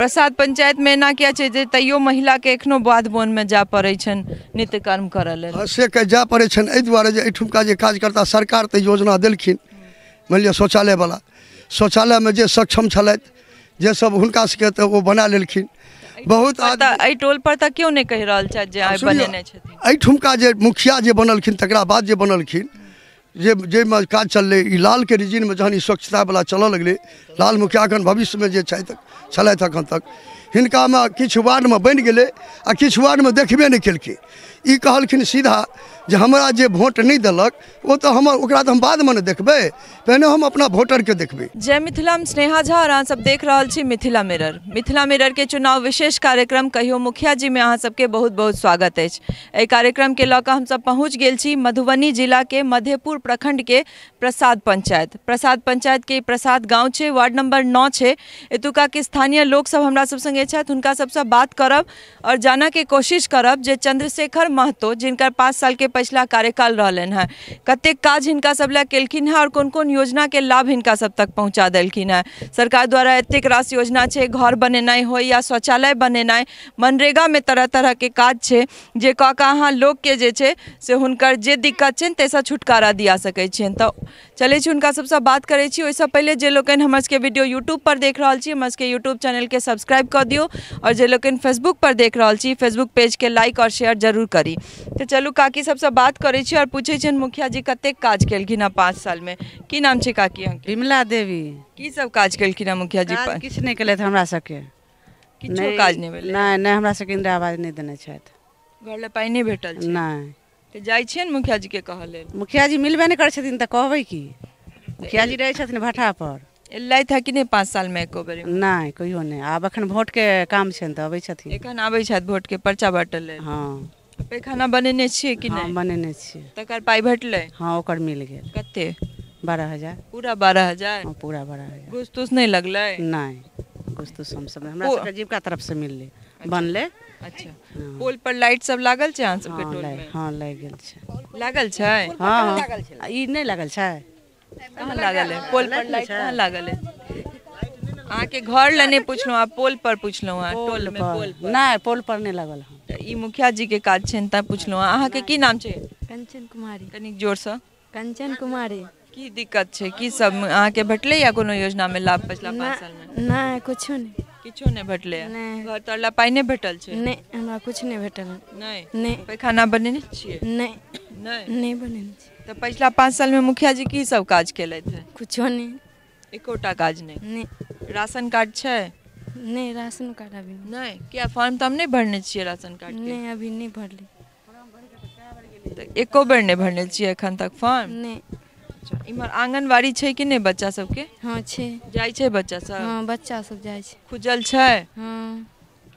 प्रसाद पंचायत में एना किया छै जे तैयो महिला के एखनो बाध बोन में जा पड़ै छनि नित्य कर्म करऽ लेल? से के जा पड़ै छनि एहि दुआरे जे एहिठुमका जे कार्यकर्ता सरकार तऽ योजना देलखिन, मानि लिअ शौचालयवला, शौचालयमे जे सक्षम छलथि जे सब हुनका सबके तऽ ओ बना लेलखिन। बहुत एहि टोल पर तऽ केओ नहि कहि रहल छथि जे आइ बनेने छथिन। एहिठुमका जे मुखिया जे बनलखिन तकरा बाद जे बनलखिन जे जाहिमे काज चललै ई लालके रिजिनमे जहन ई स्वच्छतावला चलऽ लगलै, लाल मुखिया एखन भविष्यमे जे छथि छलथि एखन तक, हिनकामे किछु वार्डमे बनि गेलै आ किछु वार्डमे देखबे नहि केलखिन। ई कहलखिन सीधा जे हमरा जे वोट नहि देलक ओ तऽ हमर ओकरा तऽ हम बादमे ने देखबै, पहिने हम अपना वोटरके देखबै। जय मिथिला, हम स्नेहा झा और अहाँ सब देख रहल छी मिथिला मिरर। मिथिला मिरर के चुनाव विशेष कार्यक्रम कहियो मुखिया जी में अहाँ सबके बहुत बहुत स्वागत अछि। एहि कार्यक्रम के लऽ कऽ हमसब पहुँच गेल छी मधुबनी जिला के मधेपुर प्रखंड के प्रसाद पंचायत। प्रसाद पंचायत के प्रसाद गाँव छै, वार्ड नंबर 9 छै। एतुका के स्थानीय लोक सब हमरा सब संगे छथि, हुनका सबसँ बात करब और जानऽ के कोशिश करब जे चंद्रशेखर महतो जिनकर 5 साल के पिछला कार्यकाल रहलनि हैं, कतेक काज हिनका सब लए केलखिन हैं और कोन कोन योजना के लाभ हिनका सब तक पहुंचा देलखिन हैं। सरकार द्वारा एतेक रास योजना छै, घर बनेनाइ होइ या शौचालय बनेनाइ, मनरेगा में तरह तरह के काज छै जे कऽ कऽ अहाँ लोक के जे छै से हुनकर जे दिक्कत छनि ताहिसँ छुटकारा दिया सकै छियनि। तऽ चलै छी हुनका सबसँ बात करै छी। ओहिसँ पहिले जे लोकनि हमर सबके वीडियो यूट्यूब पर देख रहल छी हमर सबके यूट्यूब चैनलके सब्सक्राइब कऽ दियौ और जे लोकनि फेसबुक पर देख रहल छी फेसबुक पेजके लाइक और शेयर जरूर करी। तऽ चलू काकी सबसँ बात करै छी और पूछै छियनि मुखिया जी कतेक काज केलखिन हँ 5 साल में। की नाम छै काकी अहाँके? विमला देवी। की सब काज केलखिन हँ मुखिया जी? किछु नहि केलथि हमरा सबके, किछो काज नहि भेलै। नहि नहि, हमरा सबके इंदिरा आवास नहि देने छथि, घर लए पाइ नहि भेटल छै। नहि। तऽ जाइ छियनि मुखिया जी के कहऽ लेल? मुखिया जी मिलबे नहि करै छथिन तऽ कहबै की, मुखिया जी रहै छथिन भट्ठा पर। एलथि हँ कि नहि 5 साल में एको बेर? नहि, कहियो नहि। आब एखन वोटके काम छनि तऽ अबै छथिन। एखन आबै छथि वोटके पर्चा बाँटऽ लेल? हँ। पैखाना बनेने छियै कि नहि? बनेने छियै। तकर पाइ भेटलै? हँ, ओकर मिल गेल। कते? 12,000। पूरा 12,000? हँ, पूरा 12,000। घूस तूस नहि लगलै? नहि, घूस तूस हमसब हमरा सबके जीविका तरफ से मिललै, बनलै। अच्छा, पोल पर लाइट सब लागल छै अहाँ सबके टोल में? हँ, लागि गेल छै। लागल छै? हँ। ई नहि लागल छै? कहाँ लागल है पोल पर लाइट? कहाँ लागल है? अहाँके घर लए नहि पुछलहुँ, आ पोल पर पुछलहुँ। हँ, टोल में पोल पर नहि, पोल पर नहि लागल हँ। तऽ ई मुखिया जी के काज छनि तैं पुछलहुँ। अहाँके की नाम छै? कंचन कुमारी। कनिक जोरसँ। कंचन कुमारी। की दिक्कत छै, की सब अहाँके भेटलै या कोनो योजना में लाभ पिछला 5 साल में? नहि, कुछो नहि। किछो नहि भेटलै? घर तर ला पाइ नहि भेटल छै? नहि, हमरा कुछ नहि भेटल। नहि? नहि। पैखाना बनेने छियै? नहि। नहि, नहि बनेने छियै। तऽ पिछला 5 साल में मुखिया जी की सब काज केलथि हैं? कुछो नहि। एकोटा काज नहि? नहि। राशन कार्ड छै? नहि, राशन कार्ड अभी नहि। किया फॉर्म तऽ हम नहि भरने छियै राशन कार्ड के? नहि, अभी नहि भरली। तऽ एको बेर नहि भरने छियै एखन तक फॉर्म? नहि। अच्छा, इम्हर आंगनबाड़ी छै कि नहि बच्चा सबके? हँ छै। जाइ छै बच्चा सब? हँ, बच्चा सब जाइ छै। खुजल छै? हँ।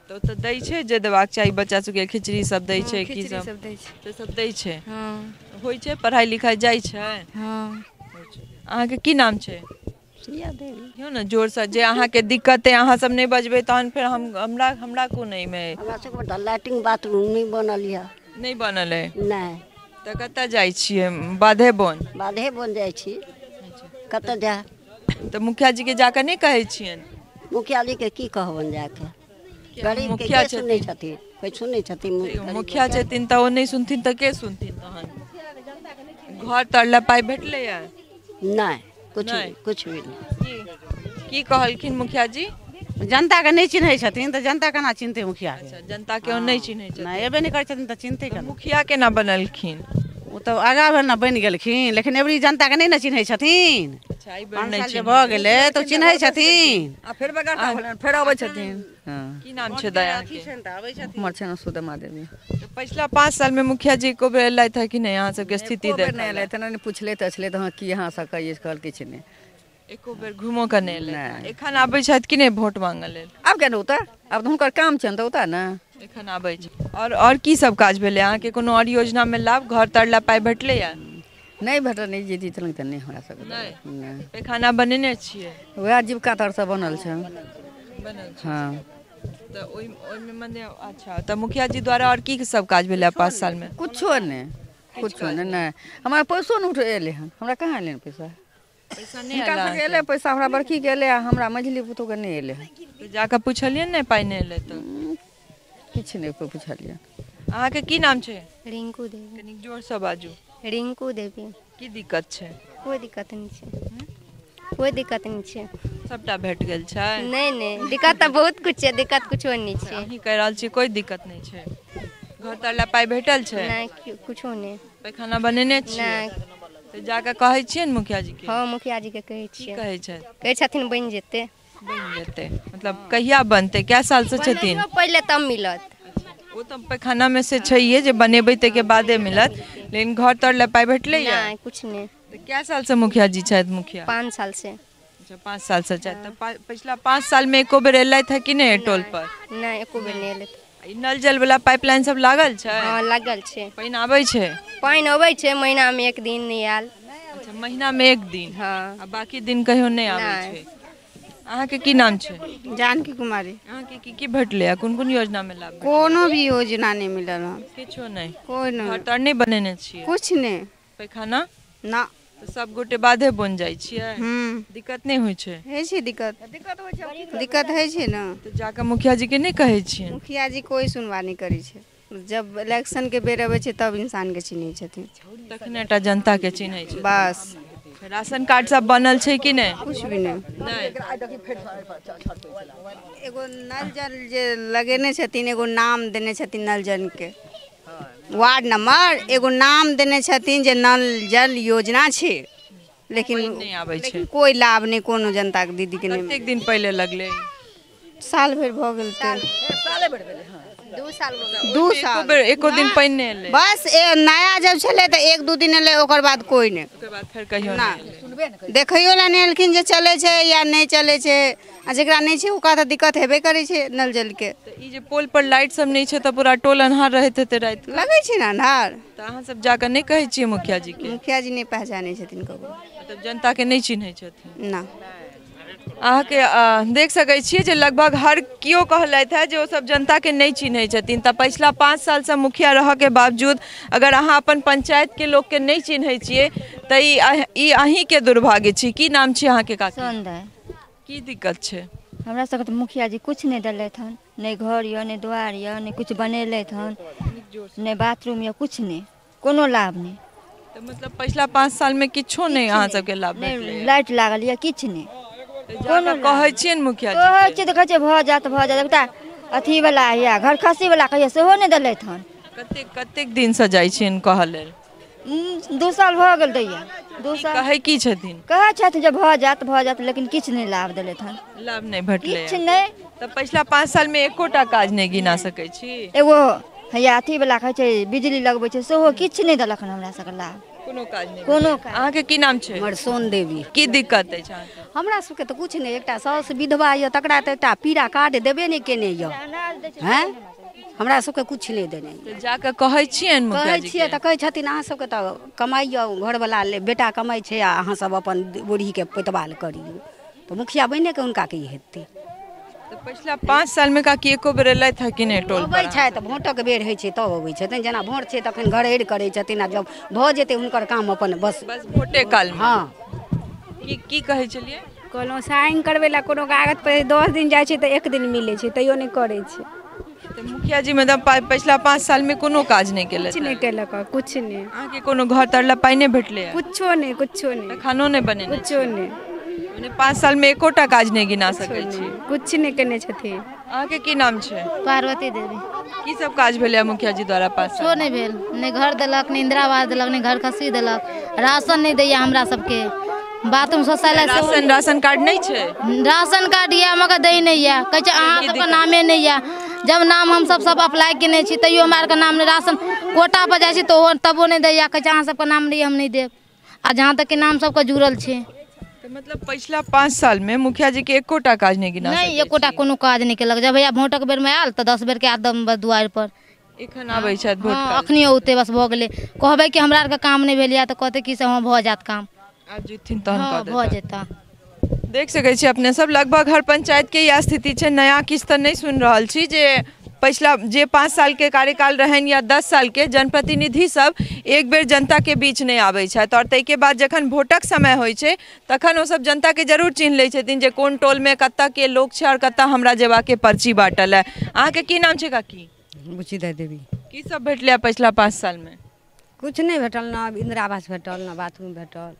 तऽ ओतऽ दै छै जे देबाक चाही बच्चा सबके, खिचड़ी सब दै छै की सब? सब दै छै। से सब दै छै? हँ। होइ छै पढ़ाइ लिखाइ जाइ छै? हँ। अहाँके की नाम छै? प्रिया देवी। यौ ने जोरसँ, जे अहाँके दिक्कत अइ अहाँ सब नहि बजबै तहन फेर हम हमरा हमरा कोन एहिमे? हमरा सबके तऽ लैट्रिन बाथरूम नहि बनल यऽ। नहि बनल अइ? नहि। तऽ कतऽ जाइ छियै? बाधे बोन? बाधे बोन जाइ छी, कतऽ जाय। तऽ मुखिया जी के जाकऽ नहि कहै छियनि? मुखिया जी के की कहबनि जाकऽ, गरीब के मुखिया सुनै छथिन, कोइ सुनै छथिन? मुखिया छथिन तऽ ओ नहि सुनथिन तऽ के सुनथिन तहन? घर तर लए पाइ भेटलै या? नहि, कुछ कुछ भी नहि। की कहलखिन मुखिया जी? जनता के नहि चिन्है छथिन तऽ जनता केना चिन्हतै मुखिया के? अच्छा, जनता के ओ नहि चिन्है छथिन। नहि, एबे नहि करै छथिन तऽ चिन्हतै केना? मुखिया केना बनलखिन? ओ तऽ आगाँ भेल ने बनि गेलखिन, लेकिन एबरी जनता के नहि ने चिन्है छथिन। अच्छा, एहि बेर नहि चिन्है भऽ गेलै तऽ चिन्है छथिन। आ फेर बेगरता भेलनि, फेर अबै छथिन। की नाम छै दया के? हमर छै सुदमा देवी। तऽ पिछला 5 साल में मुखिया जी एको बेर एलथि हँ कि नहि अहाँ सबके स्थिति देख? नहि एलथि, नहि पुछलथि अछलथि हँ की अहाँ सब कहियै, कहल किछु नहि। एको बेर घुमो कऽ नहि एलथि। एखन आबै छथि कि नहि वोट मांगऽ लेल? आब केना औता, आब तऽ हुनकर काम छनि तऽ औता ने। एखन आबै छै। और की सब काज भेलै अहाँके? कोनो और योजना में लाभ, घर तर ला पाइ भेटलै या? नहि भेटल, नहि जे जीतल तऽ नहि हमरा सबके। नहि। पैखाना बनेने छियै? वएह जीविका तरसँ बनल छै। बनल छै। हँ। तऽ ओहिमे मने अच्छा, तऽ मुखिया जी द्वारा और की सब काज भेलै 5 साल में? कुछो नहि, कुछो नहि। नहि, हमरा पैसो नहि उठ एलै हन, हमरा कहाँ एलै हन पैसा? पैसा नहि हिनका आयल? सबके एलै पैसा, हमरा बड़की के एलै आ हमरा मझली पुतोहके नहि एलै। तऽ जाकऽ पुछलियै ने पाइ नहि एलै तऽ? किछु नहि कोइ पुछलियै। अहाँके की नाम छै? रिंकू देवी। कनिक जोरसँ बाजू। रिंकू देवी। की दिक्कत छै? कोइ दिक्कत नहि छै, कोइ दिक्कत नहि छै। सबटा भेट गेल छै? नहि नहि, दिक्कत तऽ बहुत कुछ छै, दिक्कत कुछो नहि छै। अहीं कहि रहल छी कोइ दिक्कत नहि छै। घर तर लए पाइ भेटल छै? नहि, कुछो नहि। पैखाना बनेने छियै? नहि। तऽ जाकऽ कहै छियै ने मुखिया जी के? हँ, मुखिया जी के कहै की छियै। कहै छथि? कहै छथिन बनि जेतै। बनि जेतै मतलब कहिया बनतै? कै साल से छथिन? बनैयो पहिले तब मिलत। ओ तऽ पैखाना मे से छैहे जे बनेबै ताहिके बादे मिलत, लेकिन घर तर लए पाइ भेटलै? नहि, कुछ नहि। तऽ कै साल से मुखिया जी छथि मुखिया? 5 साल से। अच्छा, 5 साल से छथि। तऽ पिछला 5 साल मे एको बेर एलथि है कि नहि टोल पर? नहि, एको बेर नहि एलथि। ई नल जल वाला पाइपलाइन सब लागल छै? हँ, लागल छै। पानि आबै छै? पानि अबै छै, महीना मे एक दिन नहि आयल। अच्छा, महीना मे एक दिन? हँ। आ बाकी दिन कहियो नहि आबै छै? अहाँके की नाम छै? जानकी कुमारी। अहाँके की की भेटलै आ कोन कोन योजना मे लाभ? कोनो भी योजना नहि मिलल हन। किछो नहि? कोइ नहि। घर तर नहि बनेने छियै? कुछ नहि। पैखाना? ना। तऽ सब गोटे बाधे बन जाइ छियै? दिक्कत नहि होइ छै? होइ छै दिक्कत। दिक्कत होइ छै ने। तऽ जाकऽ मुखिया जी के नहि कहै छियै? मुखिया जी कोइ सुनवा नहि करै छै। जब इलेक्शन के बेर अबै छै तब इंसान के चिन्है छथिन। तखने टा जनता के चिन्है छै। बस। राशन कार्ड सब बनल छै कि नहि? कुछ भी नहि। एगो नल जल जे लगेने छथिन, एगो नाम देने छथिन नल जल के, वार्ड नंबर एगो नाम देने छथिन जे नल जल योजना छै, लेकिन नहि आबै छै। लेकिन कोइ लाभ नहि कोनो जनता के दीदी के नहि। कतेक दिन पहिले लगलै? साल भरि भऽ गेल तऽ। 2 साल। 2 साल। एको दिन पानि नहि एलै? बस नया जब छलै तऽ 1-2 दिन एलै, ओकर बाद कोइ नहि। ओकर बाद फेर कहियो नहि। देखैयो लए नहि एलखिन जे चलै छै या नहि चलै छै। आ जेकरा नहि छै ओकरा तऽ दिक्कत हेबे करै छै नल जल के। तऽ ई जे पोल पर लाइट सब नहि छै तऽ पूरा टोल अन्हार रहैत हेतै राति? लगै छै ने अन्हार। तऽ अहाँ सब जाकऽ नहि कहै छियै मुखिया जी के? मुखिया जी नहि पहचानै छथिन ककरो। मतलब जनता के नहि चिन्है छथिन? ना। अहाँके देख सकै छियै जे लगभग हर केओ कहलथि है जे ओ सब जनता के नहि चिन्है छथिन। तऽ पछिला 5 सालसँ मुखिया रहऽके बावजूद अगर अहाँ अपन पंचायत के लोकके नहि चिन्है छियै तऽ ई अहीँके दुर्भाग्य छी। की नाम छी अहाँके काकी? सौंदर्य। की दिक्कत छै? हमरा सबके तऽ मुखिया जी कुछ नहि देलथि हन, नहि घर यऽ, नहि द्वार यऽ, नहि कुछ बनेलथि हन, नहि बाथरूम यऽ, कुछ नहि, कोनो लाभ नहि। तऽ मतलब पछिला 5 सालमे किछो नहि अहाँ सबके लाभ भेटलै? लाइट लागल यऽ, किछु नहि। कोनो कहै छियै ने मुखिया जी? कहै छियै तऽ कहै छै भऽ जायत भऽ जायत। एकटा अथी वाला यऽ घरखसी वाला कहियो सेहो नहि देलथि हन। कतेक कतेक दिनसँ जाइ छियनि कहऽ लेल? 2 साल भऽ गेल दैया। 2 साल। कहै की छथिन? कहै छथिन जे भऽ जायत भऽ जायत, लेकिन किछु नहि लाभ देलथि हन। लाभ नहि भेटलै? किछु नहि। तऽ पछिला 5 सालमे एकोटा काज नहि गिना सकै छी? एगो हैया अथी वाला कहै छै बिजली लगबै छै, सेहो किछु नहि देलक हन हमरा सबके लाभ। कोनो काज नहि? कोनो काज। अहाँके की नाम छै? हमर सोन देवी। की दिक्कत अछि अहाँके? हमरा सबके तऽ कुछ नहि, एकटा साउस विधवा यऽ तकरा तऽ एकटा पीरा कार्ड देबे नहि केने यऽ। हैं, हमरा सबके कुछ नहि देने यऽ। जाकऽ कहै छियनि मुखिया कहै जी? छियै तऽ कहै छथिन अहाँ सबके तऽ कमाइ यऽ, घरवला बेटा कमाइ छै आ अहाँ सब अपन बूढ़ीके पैतवाल करियौ। तऽ मुखिया बनिके हुनका की हेतै? तऽ पछिला 5 सालमे काकी एको बेर एलथि है कि नहि टोल पर? अबै छै तऽ भोटक बेर होइ छै तब अबै छथिन। जेना भोट छै तखन घरहरि करै छथिन आ जब भऽ जेतै हुनकर काम अपन बस बस भोटे कालमे। हँ। की की कहै छलियै? कहलहुँ साइन करबै लए कोनो कागज पर 10 दिन जाइ छै तऽ 1 दिन मिलै छै, तैयो नहि करै छै। तऽ मुखिया जी मतलब पछिला 5 सालमे कोनो काज नहि केलथि? किछु नहि केलक, कुछ नहि। अहाँके कोनो घर तर लए पाइ नहि भेटलै? कुछो नहि, कुछो नहि। खानो नहि बनेने? कुछो नहि। मने 5 सालमे एकोटा काज नहि गिना सकै छी? कुछ नहि केने छथिन। अहाँके की नाम छै? पार्वती देवी। की सब काज भेलै मुखिया जी द्वारा 5 साल? कुछो नहि भेल, नहि घर देलक, नहि इंदिरा आवास देलक, नहि घर खसी देलक, राशन नहि दैया हमरा सबके, बाथरूम शौचालय। राशन कार्ड नहि छै? राशन कार्ड यऽ मगर दै नहि यऽ, कहै छै अहाँ सबके नामे नहि यऽ। जब नाम हम सब अप्लाई केने छी तैयो हमरा आरके नाम नहि, राशन कोटा पर जाइ छी तऽ तबो नहि दैया, कहै छै अहाँ सबके नाम नहि, हम नहि देब। आ जहाँ तक कि नाम सबके जुड़ल छै। मतलब पछिला 5 साल में मुखिया जी के एकोटा काज नहीं गिना? नहीं, एकोटा कोनो काज नहीं केलक। जब भैया भोटक बेर में आयल तऽ 10 बेर के आदम दुआरि पर एखन आबै छथि भोट। हाँ, अखनी औते बस भऽ गेलै। कहबै कि हमरा आरके काम नहि भेल या तऽ कहतै कि से हाँ भऽ जायत काम। आब जीतथिन तहन कऽ देता। भऽ जेता। देख सकै छी अपने सब लगभग हर पंचायत के इएह स्थिति छै। नया किछु तऽ नहि सुनि रहल छी जे पछिला जे 5 साल के कार्यकाल रहनि या 10 साल के जनप्रतिनिधि सब एक बेर जनता के बीच नहि आबै छथि और ताहिके बाद जखन वोटक समय होइ छै तखन ओसब जनता के जरूर चिन्ह लै छथिन जे कोन टोलमे कतऽ के लोक छै और कतऽ हमरा जेबाके पर्ची बाँटल है। अहाँके की नाम छै काकी? बुच्ची दाइ देवी। की सब भेटलै पछिला 5 साल में? कुछ नहीं भेटल, ना इंदिरा आवास भेटल ना बाथरूम भेटल।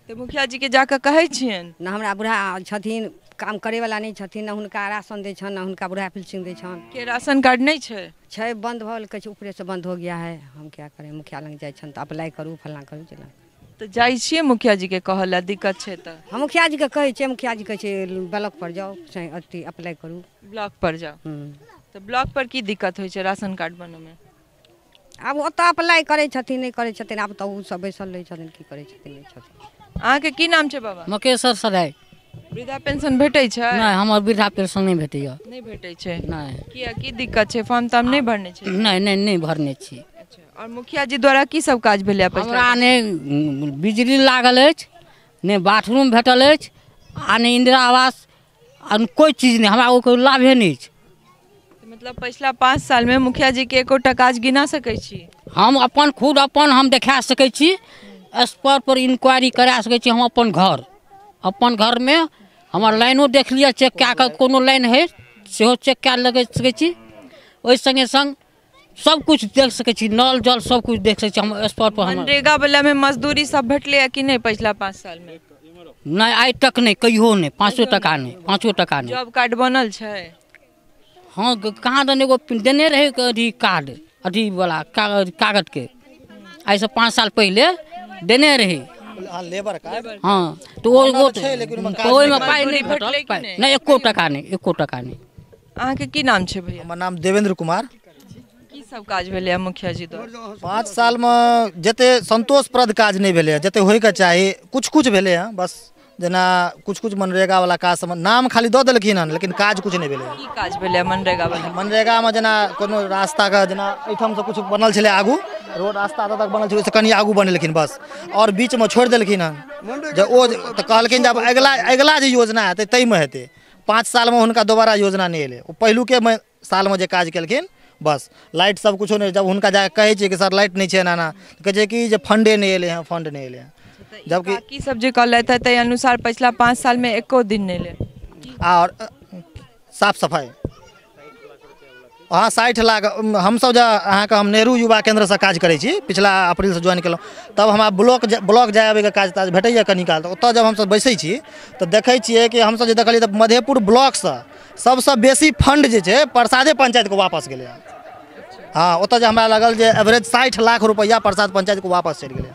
तो मुखिया जी के जाकर कहै छियनि? ना हमरा बूढ़ा छथिन, काम करे वाला नहीं छथिन, ना हुनका राशन दै छनि ना हुनका बूढ़ा पेंशन दै छनि। के राशन कार्ड नहीं छै? छै, बंद भऽ गेल, कहै छै ऊपरे से बंद हो गया है। हम क्या करें, मुखिया लग जाइ छनि तऽ अप्लाई करू फल्लाँ करू चिल्लाँ। तऽ जाइ छियै मुखिया जी के कहऽ लए, दिक्कत छै तऽ? हम मुखिया जी के कहै छियै, मुखिया जी कहै छै ब्लॉक पर जाउ, अथी अप्लाई करू। ब्लॉक पर जाउ। तऽ ब्लॉक पर की दिक्कत होइ छै राशन कार्ड बनऽमे? आब ओतऽ अप्लाई करै छथिन नहि करै छथिन, आब तऽ ओ सब बैसल रहै छथिन, की करै छथिन नहि छथिन। अहाँके की नाम छै बाबा? मुकेशर सराय। वृद्धा पेंशन भेटै छै? नहि, हमर वृद्धा पेंशन नहि भेटैया। नहि भेटै छै? नहि। किया, की दिक्कत छै? फॉर्म ताम नहि भरने छै? नहि नहि नहि भरने छी। अच्छा, और मुखिया जी द्वारा की सब काज भेलै? हमरा नहि बिजली लागल अछि, नहि बाथरूम भेटल अछि, आ नहि इंदिरा आवास, आ कोइ चीज नहि, हमरा ओकर लाभे नहि अछि। मतलब पछिला 5 साल में मुखिया जी के एकोटा काज गिना सकै छी? हम अपन खुद अपन हम देखा सकै छी, स्पॉट पर इंक्वायरी करा सकै छी। हम अपन घर, अपन घरमे हमर लाइनो देख लिअ, चेक कए कऽ कोनो लाइन हइ सेहो चेक कए लग सकै छी। ओहि सङ्गे सङ्ग सब कुछ देख सकै छी, नल जल सब कुछ देख सकै छी हम स्पॉट पर। मनरेगा वाला में मजदूरी सब भेटलै कि नहि पछिला 5 साल में? नहि, आइ तक नहि, कहियो नहि, 5 टका नहि, 5 टका नहि। जॉब कार्ड बनल छै? हाँ, कहाँ दन एगो देने रहै अथी कार्ड, अथी वाला कागजके, आइसँ 5 साल पहिले देने रहै। Labour card. हाँ, तऽ ओहिमे पाइ नहि भेटल, नहि एको टका नहि, एको टका नहि। अहाँके की नाम छै भैया? हमर नाम देवेंद्र कुमार। की सब काज भेलै मुखिया जी द्वारा? 5 सालमे जते संतोषप्रद काज नहि भेलै, जते होइके चाही कुछ कुछ भेलै हँ, बस जेना कुछ कुछ मनरेगा वाला काज सब नाम खाली दऽ देलखिन हन, लेकिन काज कुछ नहि भेलै। की काज भेलै मनरेगा वाला? मनरेगामे जेना कोनो रास्ताके, जेना एहिठामसँ कुछ बनल छलै आगू रोड रास्ता एतऽ तक बनल छलै, ओहिसँ कनि आगू बनेलखिन बस, आओर बीचमे छोड़ि देलखिन हन। जे ओ तऽ कहलखिन जे आब अगिला अगिला जे योजना हेतै ताहिमे हेतै। 5 सालमे हुनका दोबारा योजना नहि एलै। ओ पहिलुके सालमे जे काज केलखिन बस, लाइट सब कुछो नहि। जब हुनका जाकऽ कहै छियै कि सर लाइट नहि छै एना एना, कहै छै कि जे फंडे नहि एलै हँ, फंड नहि एलै हँ। जबकि की सब जे कहलथि है ताहि अनुसार पछिला 5 साल में एको दिन नहि ले। और साफ सफाइ, हाँ 60 लाख हमसब जे अहाँके हम नेहरू युवा केन्द्रसँ काज करै छी, पिछला अप्रैलसँ ज्वाइन केलहुँ, तब हमरा ब्लॉक जाय आबैके काज ताज भेटैए कनी काल। तऽ ओतऽ जब हमसब बैसै छी तऽ देखै छियै कि हमसब जे देखलियै तऽ मधेपुर ब्लॉकसँ सबसँ बेसी फंड जे छै प्रसादे पंचायतके वापस गेलै। हाँ, ओतऽ जे हमरा लागल जे एवरेज 60 लाख रुपैआ प्रसाद पंचायतके वापस चलि गेलै।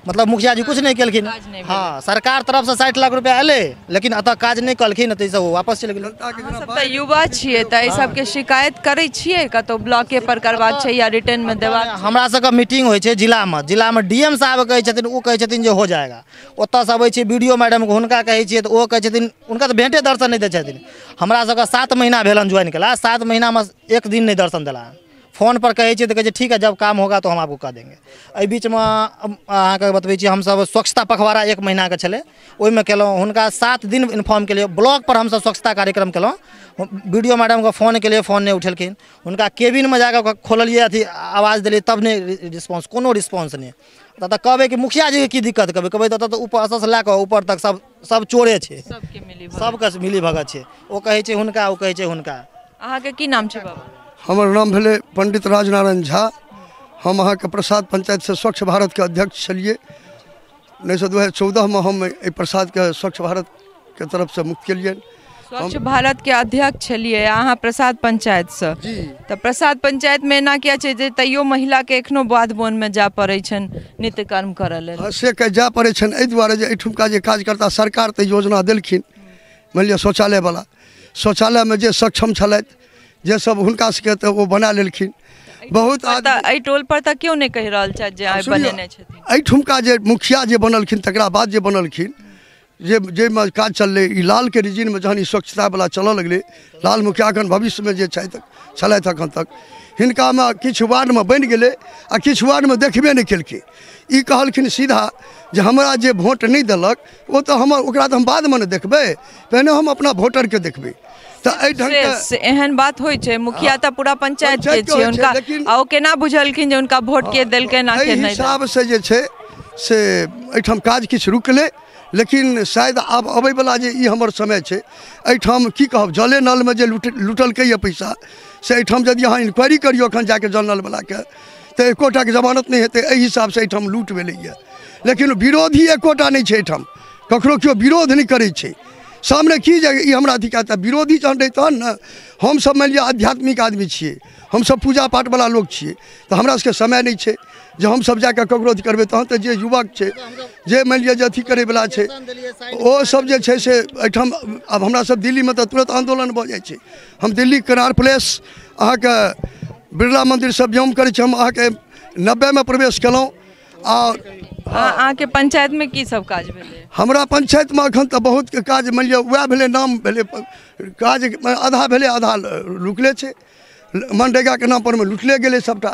मतलब मुखिया जी कुछ नहीं केलखिन। हाँ, सरकार तरफसँ 60 लाख रुपया एलै, लेकिन एतऽ काज नहि केलखिन, ताहिसँ ओ वापस चलि गेलै। सब तऽ युवा छियै तऽ एहि सबके शिकायत करै छियै कतौ ब्लॉके पर करबाक छै या रिटर्नमे देबाक? हमरा सबके मीटिंग होइ छै जिलामे, जिलामे डीएम साहब कहै छथिन, ओ कहै छथिन जे हो जाएगा। ओतऽसँ अबै छियै बी डी ओ मैडमके, हुनका कहै छियै तऽ ओ कहै छथिन, हुनका तऽ भेंटे दर्शन नहि दै छथिन। हमरा सबके 7 महीना भेलन ज्वाइन केला, 7 महीनामे एक दिन नहि दर्शन देला। फोन पर कहै छियै तऽ कहै छै ठीक है, जब काम होगा तो हम आपको कह देंगे। एहि बीचमे अहाँके बतबै छी, हमसब स्वच्छता पखवाड़ा 1 महीनाके छलै, ओहिमे केलहुँ। हुनका 7 दिन इन्फॉर्म केलियै। ब्लॉक पर हमसब स्वच्छता कार्यक्रम केलहुँ, बी डी ओ मैडमके फोन केलियै, फोन नहि उठेलखिन। हुनका केबिनमे जाकऽ खोललियै, अथी आवाज देलियै, तब नहि रिस्पॉन्स, कोनो रिस्पॉन्स नहि। तऽ कहबै कि मुखिया जीके की दिक्कत, कहबै कहबै तऽ ऊपर लए कऽ ऊपर तक सब चोरे छै, सबके मिली भगत छै। ओ कहै छै हुनका, ओ कहै छै हुनका। अहाँके की नाम छै बाबा? हमर नाम भेलै पंडित राजनारायण झा। हम अहाँके प्रसाद पंचायतसँ स्वच्छ भारतके अध्यक्ष छलियै। 2014मे हम एहि प्रसादके स्वच्छ भारतके तरफसँ मुक्त केलियनि। स्वच्छ भारतके अध्यक्ष छलियै अहाँ प्रसाद पंचायतसँ, तऽ प्रसाद पंचायतमे एना किया छै जे तैयो महिलाके एखनो बाध बोनमे जाय पड़ै छनि नित्य कर्म करऽ लेल? से जाय पड़ै छनि एहि दुआरे जे एहिठुमका जे कार्यकर्ता सरकार तऽ योजना देलखिन, मानि लिअ शौचालयवला, शौचालयमे जे सक्षम छलथि जे सब हुनका सबके तऽ ओ बना लेलखिन। बहुत एहि टोल पर तऽ केओ नहि कहि रहल छथि जे आइ बनेने छथिन। एहिठुमका जे मुखिया जे बनलखिन तकरा बाद जे बनलखिन, जे जाहिमे काज चललै ई लालके रिजिनमे जहन ई स्वच्छतावला चलऽ लगलै, लाल मुखिया एखन भविष्यमे जे छथि छलथि एखन तक, हिनकामे किछु वार्डमे बनि गेलै आ किछु वार्डमे देखबे नहि केलखिन। ई कहलखिन सीधा जे हमरा जे वोट नहि देलक ओ तऽ हमर, ओकरा तऽ हम बादमे ने देखबै, पहिने हम अपना वोटरके देखबै। तऽ एहि ढंगके एहन बात होइ छै। मुखिया तऽ पूरा पंचायत के छै हुनका, आ ओ केना बुझलखिन जे हुनका वोट के देलकै ना के नहि। हिसाबसँ जे छै से एहिठाम काज किछु रुकलै, लेकिन शायद आब अबैवला जे ई हमर समय छै एहिठाम की कहब, जले नलमे जे लुटलकैए पैसा से एहिठाम यदि अहाँ इंक्वायरी करियौ एखन जाके जल नलवलाके तऽ एकोटाके जमानत नहि हेतै। एहि हिसाबसँ एहिठाम लूट भेलैए, लेकिन विरोधी एकोटा नहि छै एहिठाम, ककरो केओ विरोध नहि करै छै। सामने की जे ई हमरा अधिकार, तऽ विरोधी जहन रहै तहन ने। हमसब मानि लिअ आध्यात्मिक आदमी छियै, हमसब पूजा पाठवला लोक छियै, तऽ हमरा सबके समय नहि छै जे हमसब जाकऽ ककरो अथी करबै। तहन तऽ जे युवक छै जे मानि लिअ जे अथी करैवला छै ओ सब जे छै से एहिठाम आब हमरा सब दिल्लीमे तऽ तुरन्त आन्दोलन भऽ जाइ छै। हम दिल्ली कनार प्लेस अहाँके बिरला मन्दिर सब व्यायाम करै छी। हम अहाँके 90मे प्रवेश केलहुँ। आओर अहाँके पंचायतमे की सब काज भेलै? हमरा पंचायतमे एखन तऽ बहुत काज मानि लिअ वएह भेलै, नाम भेलै, काज आधा भेलै, आधा रुकले छै। मनरेगाके नाम परमे लुटले गेलै सबटा।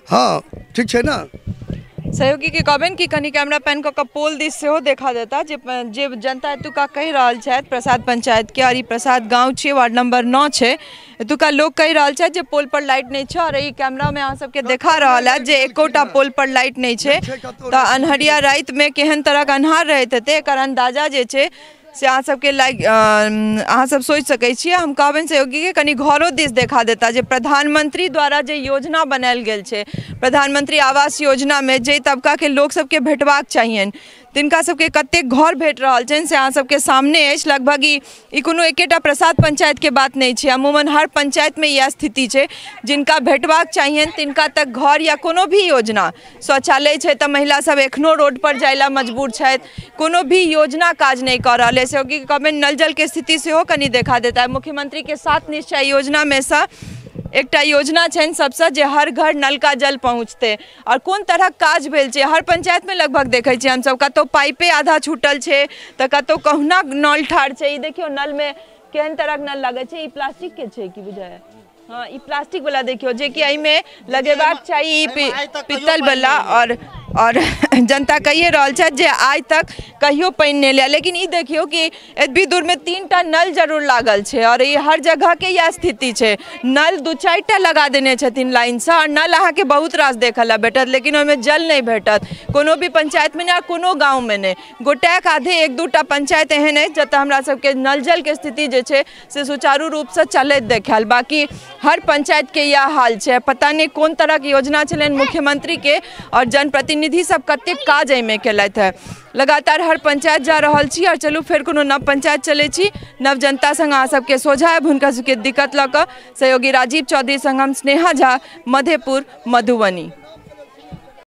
हाँ ठीक छै ने। सहयोगीके कहबनि कि कनि कैमरा पैन कऽ कऽ पोल दिस सेहो देखा देता जे जे जनता एतुका कहि रहल छथि प्रसाद पंचायतके, आओर ई प्रसाद गाँव छियै, वार्ड नंबर 9 छै। एतुका लोक कहि रहल छथि जे पोल पर लाइट नहि छै, आओर एहि कैमरामे अहाँ सबके देखा रहल है जे एकोटा पोल पर लाइट नहि छै। तऽ अन्हरिया रातिमे केहन तरहक अन्हार रहैत हेतै एकर अन्दाजा जे छै से अहाँ सबके अहाँ सब सोचि सकै छियै। हम कहबनि सहयोगीके कनि घरो दिस देखा देता जे प्रधानमंत्री द्वारा जे योजना बनायल गेल छै, प्रधानमंत्री आवास योजनामे जे तबकाके लोक सबके भेटबाक चाहियनि तिनका सबके कतेक घर भेट रहल छनि से अहाँ सबके सामने अछि। लगभग ई कोनो एकेटा प्रसाद पंचायतके बात नहि छै, अमूमन हर पंचायतमे इएह स्थिति छै। जिनका भेटबाक चाहियनि तिनका तक घर या कोनो भी योजना, शौचालय छै तऽ महिला सब एखनो रोड पर जाय ला मजबूर छथि, कोनो भी योजना काज नहि कऽ रहल अछि। सहयोगीके कहबनि नल जलके स्थिति सेहो कनि देखा देता। मुख्यमंत्रीके 7 निश्चय योजनामे सँ एकटा योजना छनि सबसँ जे हर घर नल का जल पहुँचतै। आओर कोन तरहक काज भेल छै हर पंचायतमे लगभग देखै छियै हमसब, कतहु पाइपे आधा छूटल छै तऽ कतहु कहुना नल ठाढ़ छै। ई देखियौ नलमे केहन तरहक नल लागै छै, ई प्लास्टिकके छै की बुझाइ? हाँ ई प्लास्टिक वाला देखियौ जे कि एहिमे लगेबाक चाही ई पीतल वाला। और जनता कहिए रहल छथि जे आइ तक कहियो पानि नहि लिया, लेकिन ई देखियौ कि एतबी दूरमे 3टा नल जरूर लागल छै। और ई हर जगहके इएह स्थिति छै, नल 2-4 टा लगा देने छथिन लाइनसँ, और नल अहाँके बहुत रास देखऽ लए भेटत लेकिन ओहिमे जल नहि भेटत कोनो भी पंचायतमे नहि, कोनो गाँवमे नहि। गोटैक आधे 1-2 टा पंचायत एहन अछि जतऽ हमरा सबके नल जलके स्थिति जे छै से सुचारू रूपसँ चलैत देखायल, बाकी हर पंचायतके इएह हाल छै। पता नहि कोन तरहक योजना छलनि मुख्यमंत्रीके और जनप्रतिनिधि सब कतेक काज एहिमे केलथि है। लगातार हर पंचायत जा रहल छी और चलू फेर कोनो नव पंचायत चलै छी, नव जनता संग अहाँ सबके सोझा आयब हुनका सबके दिक्कत लऽ कऽ। सहयोगी राजीव चौधरी संग हम स्नेहा झा, मधेपुर, मधुबनी।